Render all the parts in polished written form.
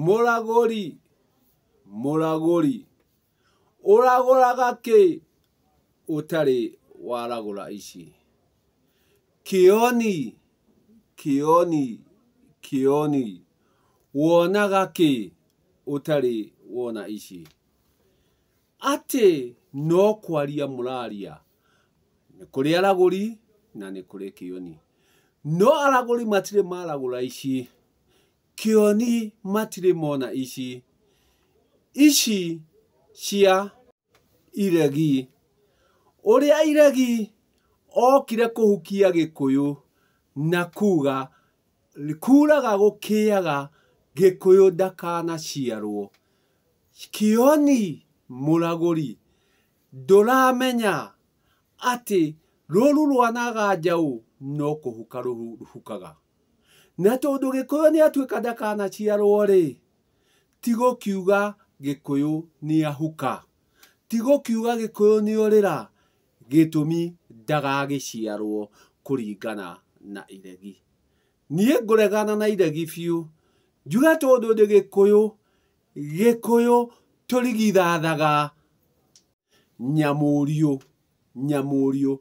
Mũragũri, mũragũri, ũragũraga kĩ ũtarĩ waragũra ici? Kĩoni, kĩoni, kĩoni, wonaga kĩ ũtarĩ wona ici? Atĩ no kwaria mũraria, nĩ kũrĩ aragũri na nĩ kũrĩ kĩoni. No aragũri matirĩ maragũra ici, kĩoni matirĩ mona ici. Ici cia iregi. Ũrĩa iregi okire kũhukia Gĩkũyũ na kuga kuraga gũkĩaga Gĩkũyũ ndakanaciarwo. Kĩoni mũragũri ndũramenya atĩ rũru rwanaga njaũ no kũhuka rũhukaga. Na tondũ Gĩkũyũ nĩ atuĩka ndakanaciarwo rĩ, ti gũkiuga Gĩkũyũ nĩ ahuka, ti gũkiuga Gĩkũyũ nĩ orĩra, gĩtũmi ndagagĩciarwo kũringana na iregi. Niĩ ngũregana na iregi biũ, njuge tondũ ndĩ Gĩkũyũ, Gĩkũyũ tũrigithathaga nyamũriũ, nyamũriũ,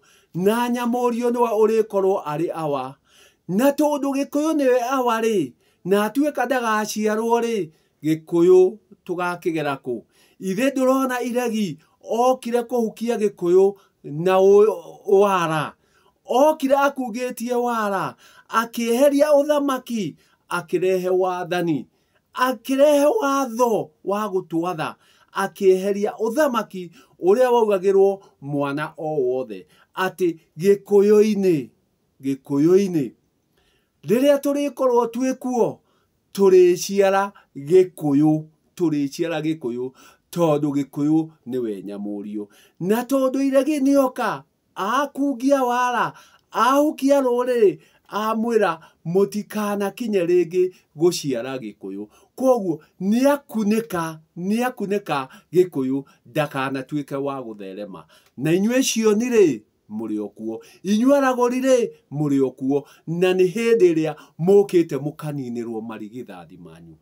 na nyamũriũ nĩwe ũrĩkorwo arĩ awa. Na tondũ Gĩkũyũ nĩwe awa rĩ, na atuĩka ndagaciarwo rĩ, Gĩkũyũ tũgakĩgera kũ? Ithe ndũrona iregi okire kũhukia Gĩkũyũ na wara. Okire akungĩtie wara, akĩeheria ũthamaki, akĩrehe wathani, akĩrehe watho wa gũtwatha, akĩeheria ũthamaki ũrĩa waugagĩrwo mwana o wothe atĩ Gĩkũyũ-inĩ, Gĩkũyũ-inĩ rĩrĩa tũrĩkorwo twĩ kuo tũrĩciara Gĩkũyũ, tũrĩciara Gĩkũyũ tondũ Gĩkũyũ nĩwe nyamũriũ. Na tondũ iregi nĩoka akungia wara, ahukia rũrĩrĩ, amwĩra mũtikanakinye rĩngĩ gũciara Gĩkũyũ. Koguo nĩakunĩka, nĩakunĩka Gĩkũyũ ndakanatuĩke wa gũtherema. Na inyuĩ cioni rĩ, mũrĩ o kuo, inyuĩ aragũri rĩ, mũrĩ o kuo, na nĩ hĩndĩ ĩrĩa mũkĩte mũkaninĩrwo marigithathi manyu.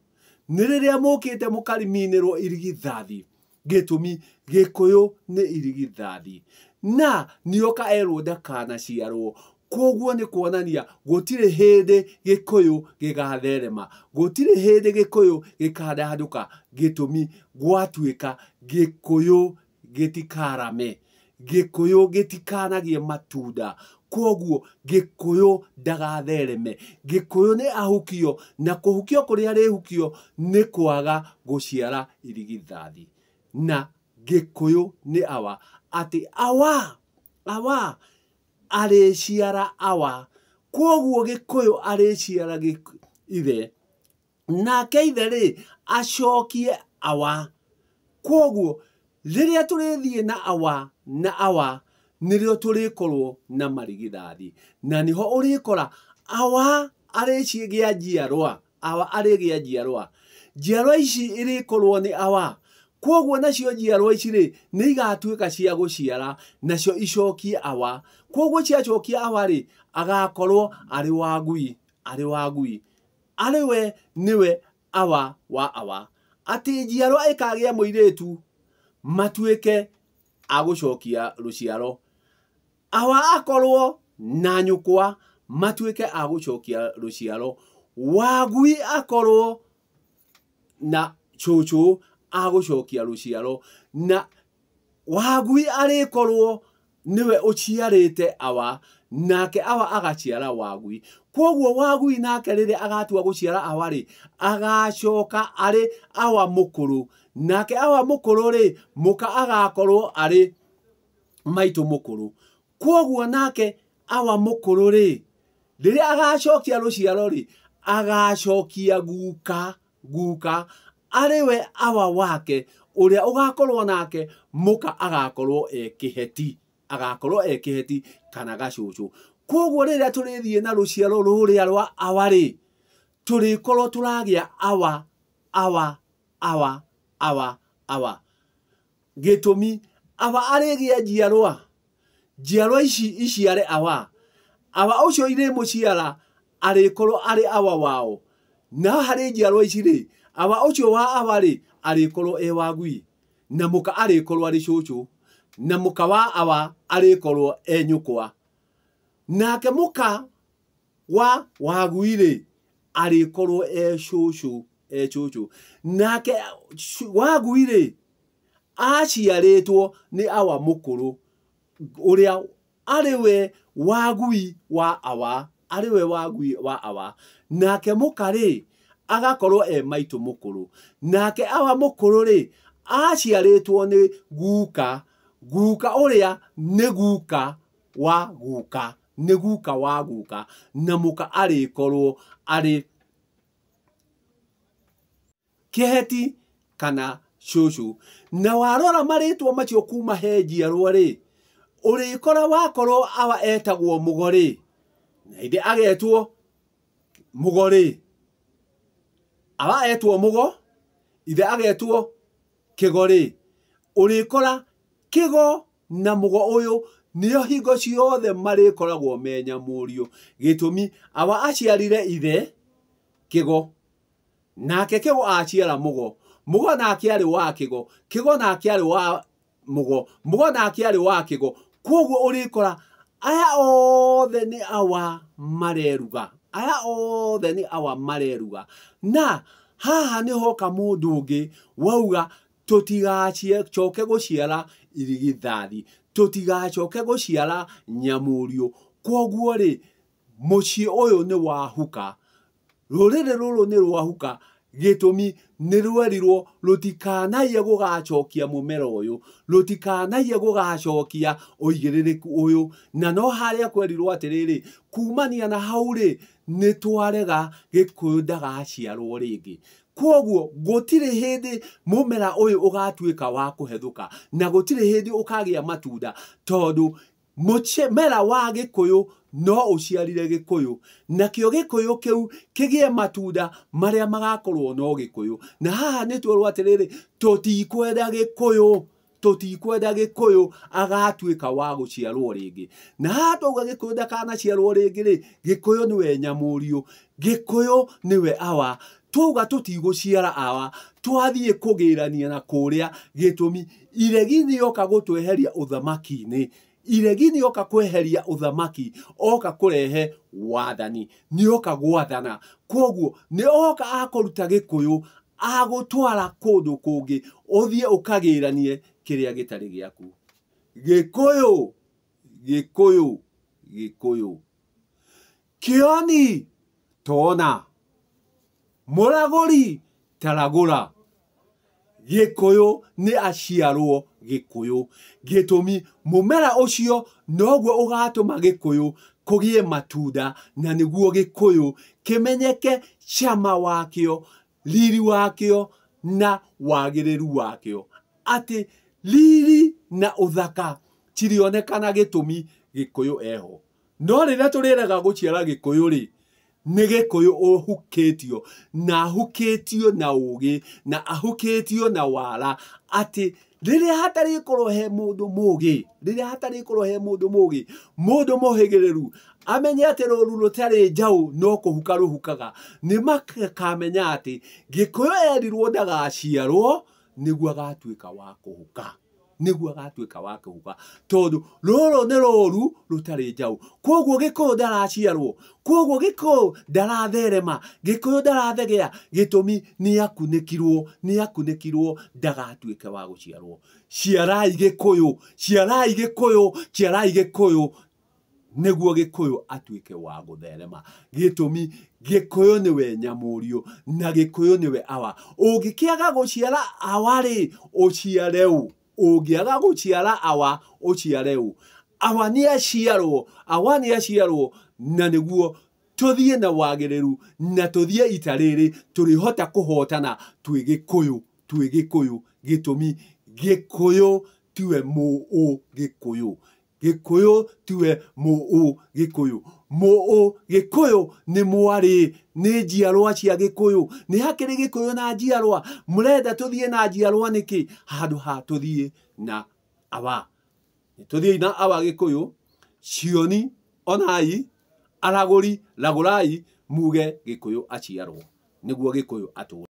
Nĩ rĩrĩa mũkĩte mũkariminĩrwo irigithathi. Gĩtũmi Gĩkũyũ nĩ irigithathi. Na nĩoka erwo ndakanaciarwo. Koguo nĩ kuonania gũtirĩ hĩndĩ Gĩkũyũ gĩgatherema, gũtirĩ hĩndĩ Gĩkũyũ gĩkandandũka. Gĩtũmi gwatuĩka Gĩkũyũ gĩtikarame, Gĩkũyũ gĩtikanagie matunda. Koguo Gĩkũyũ ndagathereme, Gĩkũyũ nĩ ahukio, na kũhukio kũrĩa arĩhukio nĩ kwaga gũciara irigithathi. Na Gĩkũyũ nĩ awa, atĩ awa, awa arĩciara awa. Koguo Gĩkũyũ arĩciara ithe, nake ithe rĩ acokie awa. Koguo rĩrĩa tũrĩthiĩ na awa na awa, nĩrĩo tũrĩkorwo na marigithathi. Na nĩho ũrĩkora awa arĩcigĩa njiarwa, awa arĩgĩa njiarwa. Njiarwa ici irĩkorwo nĩ awa. Koguo nacio njiarwa ici rĩ, nĩ igatuĩka cia gũciara, nacio icokie awa. Koguo ciacokia awa rĩ, agakorwo arĩ wa ngui, arĩ wa ngui. Arĩ we nĩwe awa wa awa. Atĩ njiarwa ĩkagĩa mũirĩtu, matuĩke a gũcokia rũciaro. Awa akorwo na nyũkwa, matuĩke a gũcokia rũciaro. Wagui akorwo na cũcũ a gũcokia rũciaro. Na wagui arĩkorwo nĩwe ũciarĩte awa, nake awa agaciara wagui. Koguo wagui nake rĩrĩa agatua gũciara awa rĩ, agacoka arĩ awa mũkũrũ. Nake awa mũkũrũ rĩ, mũka agakorwo arĩ maitũ mũkũrũ. Koguo nake awa mũkũrũ rĩ, rĩrĩa agacokia rũciaro rĩ, agacokia guka, guka arĩ we awa wake, ũrĩa ũgakorwo nake mũka agakorwo e kĩheti, agakorwo e kĩheti kana gacũcũ. Koguo rĩrĩa tũrĩthiĩ na rũciaro rũrĩa rwa awa rĩ, tũrĩkorwo tũragĩa awa, awa, awa, awa, awa. Gĩtũmi awa arĩgĩa njiarwa, njiarwa ici iciare awa, awa ũcio irĩmũciara arĩkorwo arĩ awa wao. Na harĩ njiarwa ici rĩ, awa ũcio wa awa rĩ arĩkorwo e wagui, na mũka arĩkorwo arĩ cũcũ, na mũka wa awa arĩkorwo e nyũkwa, nake mũka wa wagui rĩ arĩkorwo e cũcũ, e cũcũ, nake wagui rĩ aciarĩtwo nĩ awa mũkũrũ ũrĩa arĩ we wagui wa awa, arĩ we wagui wa awa, nake mũka rĩ agakorwo e maitũ mũkũrũ, nake awa mũkũrũ rĩ aciarĩtwo nĩ guka, guka ũrĩa nĩ guka wa guka, nĩ guka wa guka, na mũka arĩkorwo arĩ kĩheti kana cũcũ. Na warora marĩtwa macio kuma he njiarwa rĩ, ũrĩkora wakorwo awa etagwo Mũgo rĩ, na ithe agetwo Mũgo rĩ, awa etwo Mũgo, ithe agetwo Kĩgo rĩ, ũrĩkora Kĩgo na Mũgo ũyũ nĩo hingo ciothe marĩkoragwo me nyamũriũ. Gĩtũmi awa aciarire ithe Kĩgo, nake Kĩgo aciara Mũgo, Mũgo nake arĩ wa Kĩgo, Kĩgo nake arĩ wa Mũgo, Mũgo nake arĩ wa Kĩgo. Koguo ũrĩkora aya othe nĩ awa mareruga, aya othe nĩ awa mareruga. Na haha nĩ hoka mũndũ ũngĩ wauga tũtigacoke gũciara irigithathi, tũtigacoke gũciara nyamũriũ. Koguo rĩ, mũciĩ ũyũ nĩ wahuka, rũrĩrĩ rũrũ nĩ rwahuka. Gĩtũmi nĩ rwerirwo rũtikanaiye gũgacokia mũmera ũyũ, rũtikanaiye gũgacokia ũigĩrĩrĩku ũyũ. Na no harĩa kwerirwo atĩrĩrĩ, kumania na hau rĩ, nĩ twarega Gĩkũyũ ndagaciarwo rĩngĩ. Koguo gũtirĩ hĩndĩ mũmera ũyũ ũgatuĩka wa kũhethũka, na gũtirĩ hĩndĩ ũkagĩa matunda, tondũ mũmera wa Gĩkũyũ no ũciarire Gĩkũyũ, nakĩo Gĩkũyũ kĩu kĩgĩe matunda marĩa magakorwo no Gĩkũyũ. Na haha nĩ twerwo atĩrĩrĩ, tũtikwenda Gĩkũyũ, tũtikwenda Gĩkũyũ agatuĩka wa gũciarwo rĩngĩ. Na haha twauga Gĩkũyũ ndakanaciarwo rĩngĩ rĩ, Gĩkũyũ nĩwe nyamũriũ, Gĩkũyũ nĩwe awa. Twauga tũtigũciara awa, twathiĩ kũgĩrania na kũrĩa. Gĩtũmi iregi nĩoka gũtweheria ũthamaki-inĩ, iregi nĩoka kweheria ũthamaki, oka kũrehe wathani, nĩoka gwathana. Koguo nĩoka akũruta Gĩkũyũ agũtwara kũndũ kũngĩ, ũthiĩ ũkagĩranie kĩrĩa gĩtarĩ gĩaku. Gĩkũyũ, Gĩkũyũ, Gĩkũyũ. Kĩoni tona, mũragũri taragũra. Gĩkũyũ nĩ aciarwo Gĩkũyũ. Gĩtũmi mũmera ũcio noguo ũgatũma Gĩkũyũ kũgĩe matunda, na nĩguo Gĩkũyũ kĩmenyeke cama wakĩo, riri wakĩo na wagĩrĩru wakĩo, atĩ riri na ũthaka cirionekana gĩtũmi Gĩkũyũ eho. No rĩrĩa tũrĩrega gũciara Gĩkũyũ rĩ, nĩ Gĩkũyũ ũhukĩtio, na ahukĩtio na ũgĩ, na ahukĩtio na wara, atĩ rĩrĩa hatarĩkorwo he mũndũ mũgĩ, rĩrĩa hatarĩkorwo he mũndũ mũgĩ, mũndũ mũhĩgĩrĩru, amenye atĩ rũru rũtarĩ njaũ no kũhuka rũhukaga, nĩ makamenya atĩ Gĩkũyũ erirwo ndagaciarwo nĩguo agatuĩka wa kũhuka, nĩguo agatuĩka wa kũhuka, tondũ rũrũ nĩ rũru rũtarĩ njaũ. Koguo Gĩkũyũ ndaraciarwo, koguo Gĩkũyũ ndaratherema, Gĩkũyũ ndarathegea. Gĩtũmi nĩ akunĩkirwo, nĩ akunĩkirwo ndagatuĩke wa gũciarwo. Ciarai Gĩkũyũ, ciarai Gĩkũyũ, ciarai Gĩkũyũ, nĩguo Gĩkũyũ atuĩke wa gũtherema. Gĩtũmi Gĩkũyũ nĩwe nyamũriũ, na Gĩkũyũ nĩwe awa. Ũngĩkĩaga gũciara awa rĩ, ũciare ũ? Ũngĩaga gũciara awa, ũciare ũ? Awa nĩ aciarwo, awa nĩ aciarwo, na nĩguo tũthiĩ na wagĩrĩru, na tũthiĩ ita rĩrĩ, tũrĩhota kũhotana twĩ Gĩkũyũ, twĩ Gĩkũyũ. Gĩtũmi Gĩkũyũ tiwe mũũ Gĩkũyũ, Gĩkũyũ tiwe mũũ Gĩkũyũ. Mũũ Gĩkũyũ nĩ mwarĩ, nĩ njiarwa cia Gĩkũyũ. Nĩ hakĩrĩ Gĩkũyũ na njiarwa. Mũrenda tũthiĩ na njiarwa nĩkĩ? Handũ ha tũthiĩ na awa. Tũthiĩ na awa Gĩkũyũ, cioni onai, aragũri ragũrai, muge Gĩkũyũ aciarwo. Nĩguo Gĩkũyũ atũre.